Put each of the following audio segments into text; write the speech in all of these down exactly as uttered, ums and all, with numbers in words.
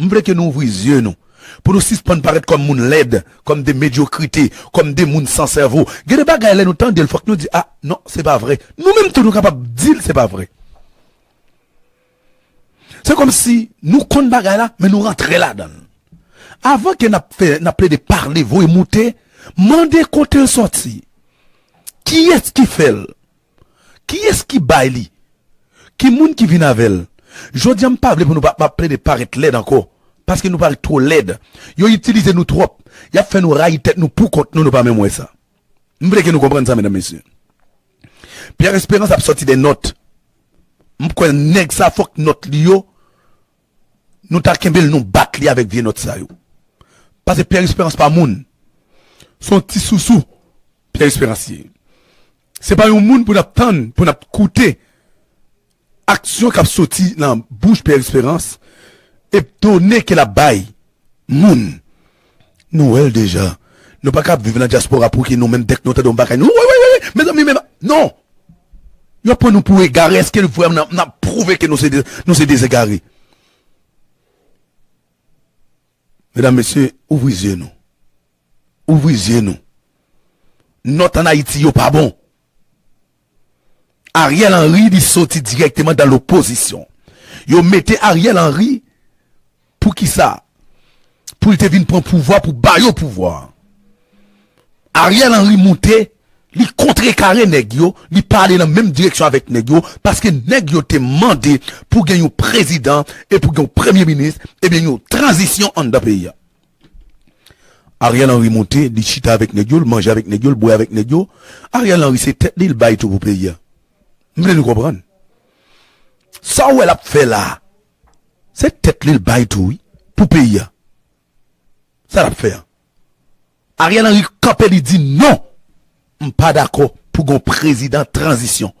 M vle ke nou ouvri zye nou. Pou nou sispann parèt kòm moun lèd, kòm de medyokrite, kòm de moun san sèvo. Gen de bagay lè nou tande l, fòk nou di, a, non, se pa vre. Nou menm tou nou kapab di l se pa vre. Se kòmsi nou konn bagay la, men nou rantre ladan l. Avan ke n ap fè, n ap plede pale, voye moute, mande kote l sòti. Kiyès ki fè l? Kiyès ki bay li? Ki moun ki vin avè l? Jodi a, m pa vle pou nou pa, pa plede parèt lèd ankò, paske nou parèt twò lèd. Yo itilize nou twòp. Y ap fè nou rayi tèt nou poukont nou, nou pa menm wè sa. M vle ke nou konprann sa, medam, mesye. Pierre Espérance ap sòti de nòt. M kwè nèg sa, fòk nòt li yo, nou ta kenbe l, nou bat li avèk vye nòt sa yo. Paske Pierre Espérance pa moun. Se yon ti sousou, Pierre Espérance ye. Se pa yon moun pou n ap tann, pou n ap koute aksyon k ap soti nan bouch Pierre Espérance, etone ke l ap bay moun. Nou wè l deja. Nou pa ka ap viv nan dyaspora pou ke nou menm dèk nou tande yon bagay, nou, wi, wi, wi, wi, mezanmi, men, non! Yo pran nou pou egare, èske vrèman n ap pwouve ke nou se de, nou se dezegare? Medam, mesye, ouvri zye nou. Ouvri zye nou. Nòt ann Ayiti yo pa bon. Ariel Henry, li soti dirèkteman dan lopozisyon. Yo mete Ariel Henry pou kisa? Pou l te vin pran pouvwa, pou ba yo pouvwa. Ariel Henry moute, li kontrekare nèg yo, li pa ale nan menm direksyon avèk nèg yo, paske nèg yo te mande pou gen yon prezidan e pou gen yon premye minis, ebyen yon tranzisyon anndan peyi a. Ariel Henry moute, li chita avèk nèg yo, l manje avèk nèg yo, l bwè avèk nèg yo. Ariel Henry se tèt li l bay tou pou peyi a. M vle nou konprann. Sa w wè l ap fè la, se tèt li l bay tou, wi, pou peyi a. Sa l ap fè a. Ariel Henry kanpe, li di non, m pa dakò pou gon prezidan tranzisyon.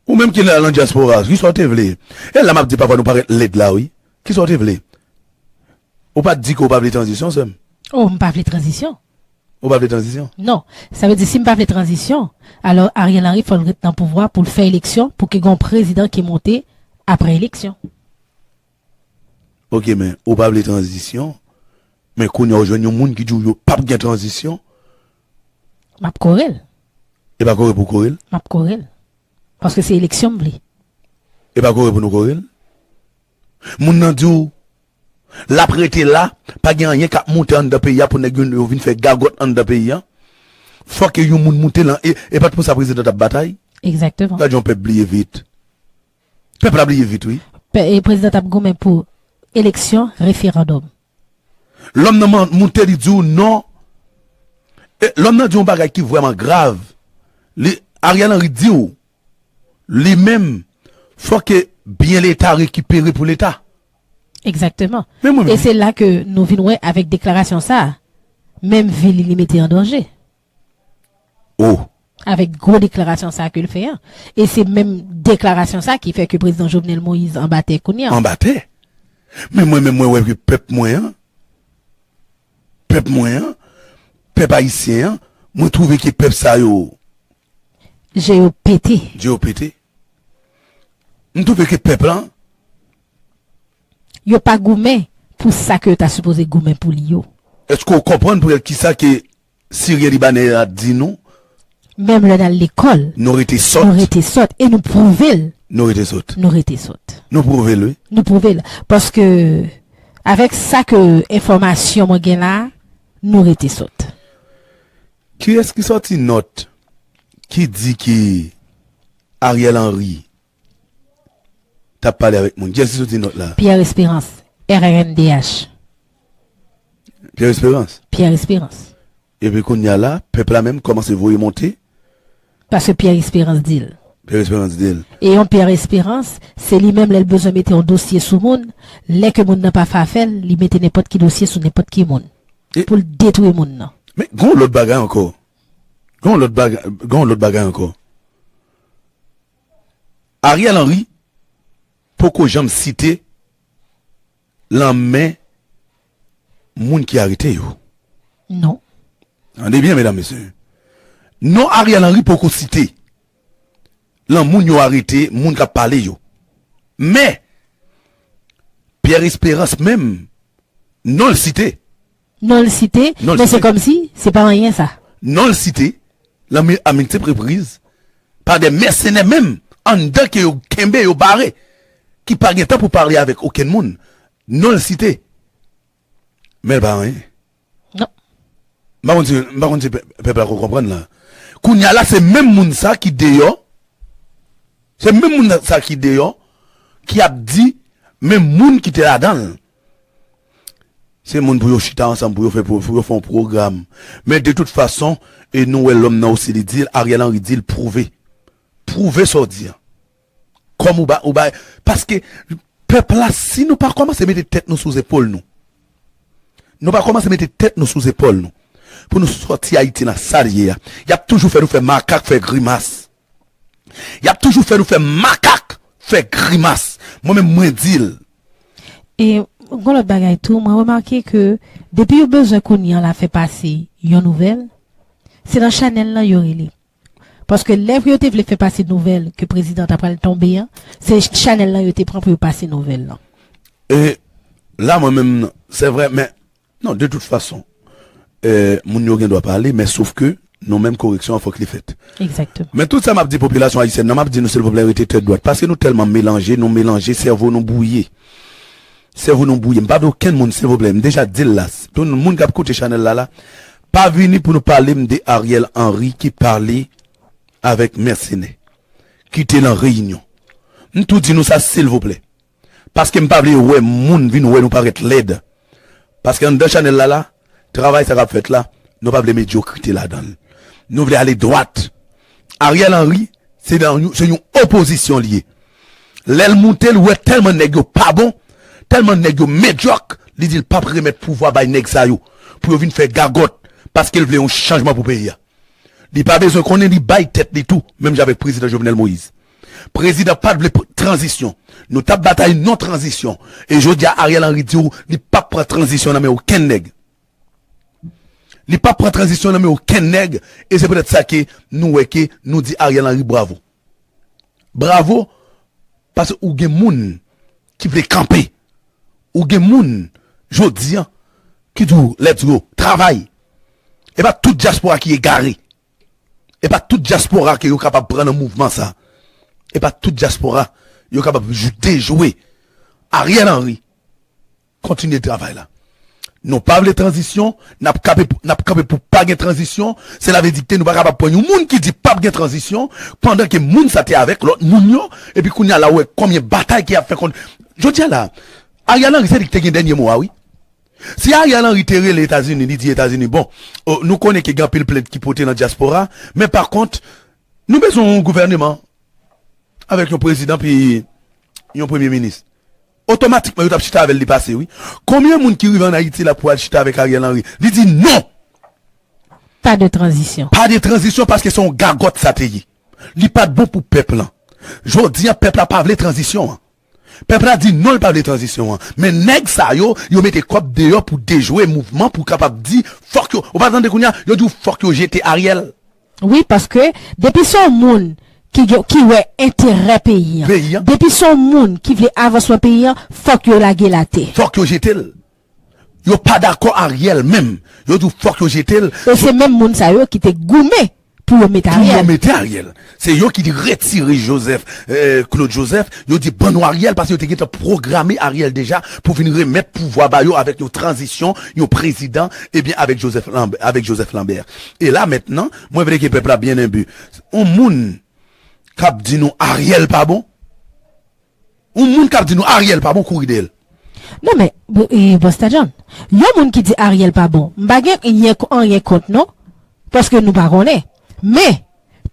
Ou menm ki la nan dyaspora, kisa w te vle? E la m ap di pafwa nou parèt lèd la, wi. Kisa w te vle? Ou pa t di ke w pa vle tranzisyon, sè m? Oh, m pa vle tranzisyon. Ou pa vle tranzisyon? Non. Sa vle di, si m pa vle tranzisyon, alò Ariel Henry fò l ret nan pouvwa pou l fè eleksyon, pou ke gen yon prezidan ki monte apre eleksyon. Ok, men ou pa vle tranzisyon, men kounye a w jwenn yon moun ki di w yo p ap gen tranzisyon. M ap kore l. E pa kore pou kore l? M ap kore l. Paske se eleksyon m vle. E pa kore pou nou kore l? Moun nan di w, l ap rete la, pa gen anyen k ap moute anndan peyi a pou nèg yo, yo vin fè gagòt anndan peyi a. Fòk yon moun moute lan, e, e pa t pou sa prezidan t ap batay? Egzakteman. Gad yon pèp bliye vit. Pèp la bliye vit, wi. Pe-, e prezidan t ap goumen pou eleksyon, referandòm. Lòm nan man-, moute, li di w non. E, lòm nan di yon bagay ki vrèman grav. Li, Ariel Henry di w, li menm, fò ke byen Leta rekipere pou Leta. Egzakteman. Men mwen menm. E se la ke nou vin wè avèk deklarasyon sa a, menm vi li, li mete an danje. Oh. Avèk gwo deklarasyon sa a ke l fè an. E se menm deklarasyon sa a ki fè ke prezidan Jovenel Moïse anba tè kounye a. Anba tè. Men mwen menm, mwen wè ke pèp mwen an, pèp mwen an, pèp ayisyen an, mwen twouve ke pèp sa yo, je yo pete. Je yo pete. M twouve ke pèp lan, yo pa goumen pou sa ke yo ta sipoze goumen pou li yo. Èske w konprann poutèt kisa ke Siryen Libanè a di nou? Menm lè n al lekòl, nou rete sòt. Nou rete sòt e nou pwouve l. Nou rete sòt. Nou rete sòt. Nou pwouve l, wi. Nou pwouve l. Paske, avèk sa ke enfòmasyon mwen gen la, nou rete sòt. Kiyès ki sòti nòt ki di ke Ariel Henry t ap pale avèk moun? Kiyès ki sòti nòt la? Pierre Espérance, R R N D H. Pierre Espérance? Pierre Espérance. Epi kounye a la, pèp la menm kòmanse voye monte. Paske Pierre Espérance di l. Pierre Espérance di l. E yon Pierre Espérance, se li menm lè l bezwen mete yon dosye sou moun, lè ke moun nan pa fè afè l, li mete nenpòt ki dosye sou nenpòt ki moun. E pou l detwi moun nan. Men gen yon lòt bagay ankò. Gen yon lòt bagay, gen yon lòt bagay ankò. Ariel Henry poko janm site lan men moun ki arete yo. Non. Tande byen, medam, mesye. Non Ariel Henry poko site lan moun yo arete, moun k ap pale yo. Men, Pierre Espérance menm, non l site. Non l site, men se kòmsi se pa anyen sa. Non l site, lan mi- a miltip repriz, pa de mèsenè menm, anndan ke yo kenbe, yo bare, ki pa gen tan pou pale avèk okenn moun. Non l site. Men l pa anyen. Non. M pa konn si, m pa konn si pèp la ko konprann la. Kounye a la, se menm moun sa ki deyò, se menm moun sa ki deyò, ki ap di, menm moun ki te ladan l. Se moun pou yo chita ansanm, pou yo fè, pou, pou yo fè yon pwogram. Men de tout fason, e nou wè lòm nan osi li di l, Ariel Henry di l, pwouve. Pwouve sa w di an. Kòm ou ba, ou ba, paske pèp la, si nou pa kòmanse mete tèt nou sou zepòl nou, nou pa kòmanse mete tèt nou sou zepòl nou, pou nou sòti Ayiti nan sa l ye a, y ap toujou fè nou fè makak, fè grimas. Y ap toujou fè nou fè makak, fè grimas. Mwen menm, mwen di l. E yon lòt bagay tou, mwen remake ke depi yo bezwen kounye an la fè pase yon nouvèl, se nan chanèl lan yo rele. Paske lè yo te vle fè pase nouvèl ke prezidan ta pral tonbe an, se chanèl lan yo te pran pou yo pase nouvèl lan. E la, mwen menm, se vre, men, non, de tout fason, e, moun yo gen dwa pale, men sof ke nou menm koreksyon an fòk li fèt. Egzakteman. Men tout sa m ap di popilasyon ayisyèn nan, m ap di nou silvouplè rete tèt dwat, paske nou tèlman melanje, nou melanje, sèvo nou bwouye. Sèvo nou bwouye. M pa vle okenn moun, silvouplè, m deja di l la, tout moun k ap koute chanèl la la, pa vini pou nou pale m de Ariel Henry ki pale avèk mèsenè, ki te nan reyinyon. M tou di nou sa silvouplè. Paske m pa vle wè moun vin wè nou parèt lèd. Paske anndan chanèl la la, travay sa k ap fèt la, nou pa vle medyokrite ladan l. Nou vle ale dwat. Ariel Henry, se nan yon, se yon opozisyon li ye. Lè l moute, l wè tèlman nèg yo pa bon, tèlman nèg yo medyòk, li di l p ap remèt pouvwa bay nèg sa yo, pou yo vin fè gagòt, paske l vle yon chanjman pou peyi a. Li pa bezwen konnen, li bay tèt li tou, menm jan avèk prezidan Jovenel Moïse. Prezidan pa t vle pr- tranzisyon. Nou t ap batay non tranzisyon. E jodi a Ariel Henry di w, li p ap pran tranzisyon nan men okenn nèg. Li p ap pran tranzisyon nan men okenn nèg. E se poutèt sa ke nou wè ke nou di Ariel Henry bravo. Bravo, paske ou gen moun ki vle kanpe. Ou gen moun, jodi an, ki di w, let's go, travay. E pa tout dyaspora ki egare. E pa tout dyaspora ke yo kapab pran nan mouvman sa. E pa tout dyaspora yo kapab jou- dejwe. Ariel Henry, kontinye travay la. Nou pa vle tranzisyon, n ap kanpe, n ap kanpe pou pa gen tranzisyon. Sela vle di ke nou pa kapab pran yon moun ki di p ap gen tranzisyon, pandan ke moun sa te avèk lòt moun yo, epi kounye a la ou wè konbyen batay ke y ap fè kont. Jodi a la, Ariel Henry se li ki te gen dènye mo a wi. Si Ariel Henry te rele Etazini, li di Etazini, bon, o, nou konnen ke gen anpil plent ki pote nan dyaspora, men pa kont, nou bezwen yon gouvèneman avèk yon prezidan pi yon premye minis. Otomatikman, yo t ap chita avè l li pase, wi. Konbyen moun ki rive ann Ayiti la pou al chita avèk Ariel Henry? Li di non! Pa de tranzisyon. Pa de tranzisyon paske se yon gagòt sa te ye. Li pa t bon pou pèp lan. Jodi an, pèp la pa vle tranzisyon an. Pèp la di non, l pa vle tranzisyon an. Men nèg sa yo, yo mete kòb deyò pou dejwe mouvman, pou kapab di, fòk yo, ou pa tande kounye a, yo di w fòk yo jete Ariel. Wi, paske depi se yon moun ki gen, ki wè enterè peyi an, Peyi an. Depi se yon moun ki vle avansman peyi an, fòk yo lage l atè. Fòk yo jete l. Yo pa dakò Ariel menm. Yo di w fòk yo jete l. E se menm moun sa yo ki te goumen pou yo mete Ariel. Pou yo mete Ariel. Se yo ki retire Joseph, eh, Claude Joseph. Yo di ban nou Ariel paske yo te gentan pwograme Ariel deja pou vin remèt pouvwa ba yo avèk yon tranzisyon, yon prezidan, ebyen avèk Joseph Lambert, avèk Joseph Lambert. E la mentnan, mwen vle ke pèp la byen enbe. Yon moun k ap di nou Ariel pa bon, yon moun k ap di nou Ariel pa bon, kouri dèyè l. Non men, e, Busta John, yon moun ki di Ariel pa bon, m pa gen anyen, anyen kont non, paske nou pa konnen. Men,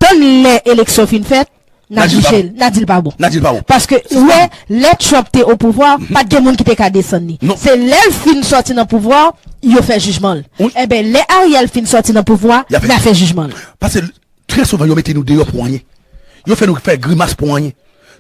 tann lè eleksyon fin fèt, n a jije l, n a di l pa bon. N a di l pa bon. Paske lè, lè Trump te o pouvwa, pa t gen moun ki te ka desann li. Se lè l fin sòti nan pouvwa, yo fè jijman l. Enben, lè Ariel fin sòti nan pouvwa, n a fè jijman l. Paske trè souvan, yo mete nou deyò pou anyen. Yo fè nou fè grimas pou anyen.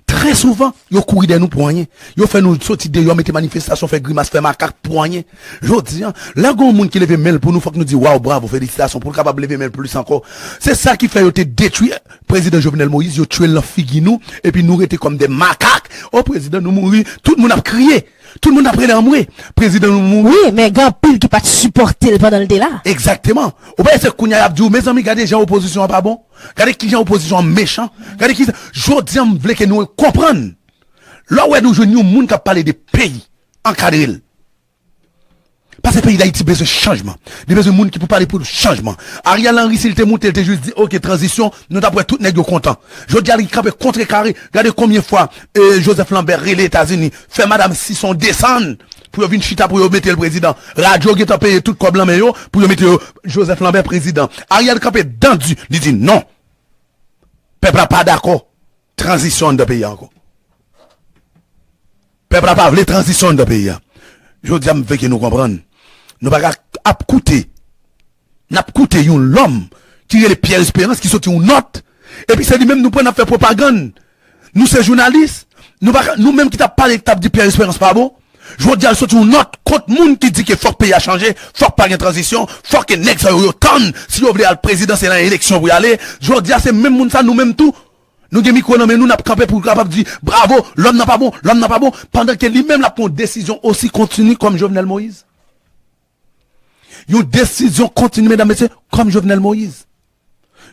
Trè souvan, yo kouri dèyè nou pou anyen. Yo fè nou soti deyò, mete manifestasyon, fè grimas, fè makak pou anyen. Jodi a, lè gen yon moun ki leve men l pou nou, fòk nou di, waw, bravo, felisitasyon, pou l kapab leve men l plis ankò. Se sa ki fè yo te detwi prezidan Jovenel Moïse, yo tiye l nan figi nou, epi nou rete kòm de makak. O, prezidan nou mouri, tout moun ap kriye, tout moun ap rele anmwe, prezidan nou mouri. Wi, men gen anpil ki pa t sipòte l pandan l te la. Egzakteman. Ou pa wè se kounye a y ap di w, mezanmi, gade jan opozisyon an pa bon. Gade kijan opozisyon an mechan. Gade ki, jodi a, m vle ke nou konprann. Lè w wè nou jwenn yon moun k ap pale de peyi, ankadre l. Paske peyi Dayiti bezwen chanjman. Li bezwen moun ki pou pale pou chanjman. Ariel Henry, si l te moute, l te jis di, oke, tranzisyon, nou t ap wè tout nèg yo kontan. Jodi a, li kanpe kontrekare. Gade konbyen fwa, eh, Joseph Lambert rele Etazini, fè madanm Sison desann pou yo vin chita, pou yo mete l prezidan. Radyo gentan peye tout kòb lan men yo, pou yo mete yo Joseph Lambert prezidan. Ariel kanpe dan di, li di non. Pèp la pa dakò. Tranzisyon anndan peyi a ankò. Pèp la pa vle tranzisyon anndan peyi a. Jodi a, m vle ke nou konprann. Nou pa ka ap koute. N ap koute yon lòm ki rele Pierre Espérance ki soti yon nòt. Epi se li menm nou pran n ap fè pwopagann. Nou se jounalis. Nou pa ka, nou menm ki t ap pale, ki t ap di Pierre Espérance pa bon. Jodi a, l soti yon nòt kont moun ki di ke fòk peyi a chanje, fòk pa gen tranzisyon, fòk ke nèg sa yo, yo tann, si yo vle al prezidansyèl an eleksyon pou y ale. Jodi a, se menm moun sa, nou menm tou, nou gen mikwo nan men nou, n ap kanpe pou kapab di, bravo, lòm nan pa bon, lòm nan pa bon, pandan ke li menm l ap pran yon desizyon osi kontini kòm Jovenel Moïse. Yon desizyon kontini, medam, mesye, kòm Jovenel Moïse.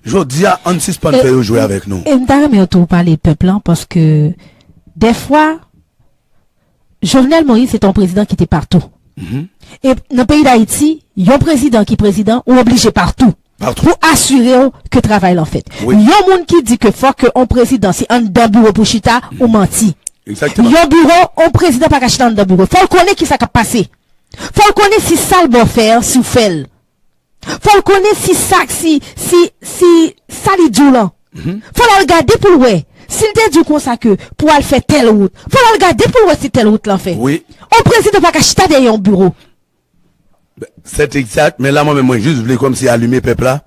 Jodi a, ann sispann fè yo jwe avèk nou. E m ta renmen tou pale pèp lan, paske dèfwa, Jovenel Moïse se te yon prezidan ki te patou. Mhm. E nan peyi Dayiti, yon prezidan ki prezidan, ou oblije patou. Patou. Pou asire w ke travay lan fèt. Wi. Yon moun ki di ke fòk ke yon prezidan se anndan biwo pou chita, ou manti. Egzakteman. Yon biwo, yon prezidan pa ka chita anndan biwo. Fò l konnen kisa k ap pase. Fò l konnen si sa l ba w fè an, si w fè l. Fò l konnen si sa, si, si, si sa li di w lan. Mhm. Fò l al gade pou l wè. Si l te di w konsa ke pou al fè tèl wout, fò l al gade pou l wè si tèl wout lan fè. Wi. Yon prezidan pa ka chita dèyè yon biwo. Sèt egzak, men la mwen menm mwen jis vle kòmsi alime pèp la.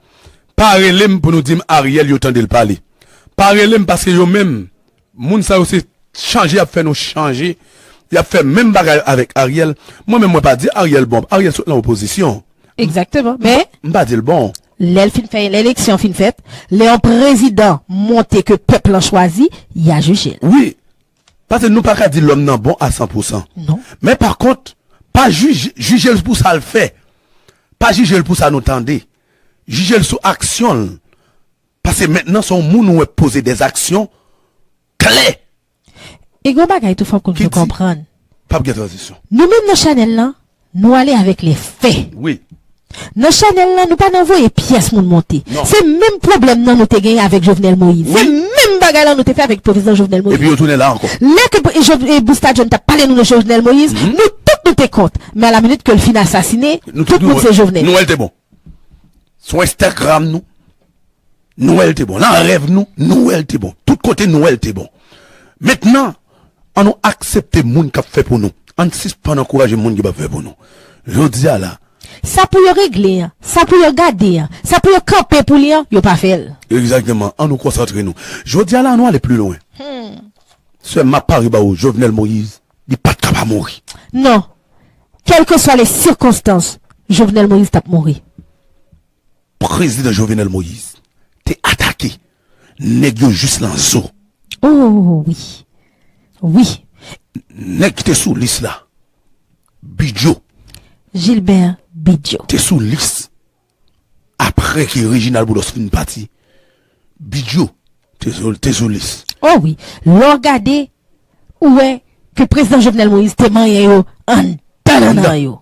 Pa rele m pou nou di m Ariel yo tande l pale. Pa rele m paske yo menm, moun sa yo se chanje y ap fè nou chanje. Y ap fè menm bagay avèk Ariel. Mwen menm mwen pa di Ariel bon. Ariel sot nan opozisyon. Egzakteman. Men m pa di l bon. Lè l fin fè, lè eleksyon fin fèt, lè yon prezidan monte ke pèp lan chwazi, y a jije l. Wi. Paske nou pa ka di lòm nan bon a san pou san. Non. Men pa kont, pa jije, jije l pou sa l fè. Pa jije l pou sa nou tande. Jije l sou aksyon l. Paske mentnan se yon moun ou wè poze dèzaksyon klè. E gen yon bagay tou fò pou nou konprann. P ap gen tranzisyon. Nou menm nan chanèl lan, nou ale avèk lè fè. Wi. Nan chanèl lan, nou pa nan voye pyès moun monte. Non. Se menm pwoblèm nan nou te genyen avèk Jovenel Moïse. Wi. Se menm bagay lan nou te fè avèk prezidan Jovenel Moïse. Epi yo tounen la ankò. Lè ke e Jo- e Busta John t ap pale nou de Jovenel Moïse, mhm, nou tout nou te kont. Men a la minit ke l fin asasinen, tout moun se Jovenel. Nou wè l te bon. Sou Instagram nou, nou wè l te bon. Nan rèv nou, nou wè l te bon. Tout kote nou wè l te bon. Mentnan, ann nou aksepte moun k ap fè pou nou. Ann sispann ankouraje moun ki p ap fè pou nou. Jodi a la. Sa pou yo regle an, sa pou yo gade an, sa pou yo kanpe pou li an, yo pa fè l. Egzakteman. Ann nou konsantre nou. Jodi a la, ann nou ale pli lwen. Hmm. Sè m ap pare ba ou, Jovenel Moïse, li pa t ka pa mouri. Non. Kèlkeswa le sikonstans, Jovenel Moïse t ap mouri. Prezidan Jovenel Moïse te atake nèg yo jis nan zo. Oh, wi. Wi. Nèg ki te sou lis la, Bidjo. Gilbert Bidjo. Te sou lis. Apre ke Reginald Boulos fin pati, Bidjo te sou, te sou lis. Oh, wi. Lè w gade, ou wè ke prezidan Jovenel Moïse te manyen yo anndan nannan yo.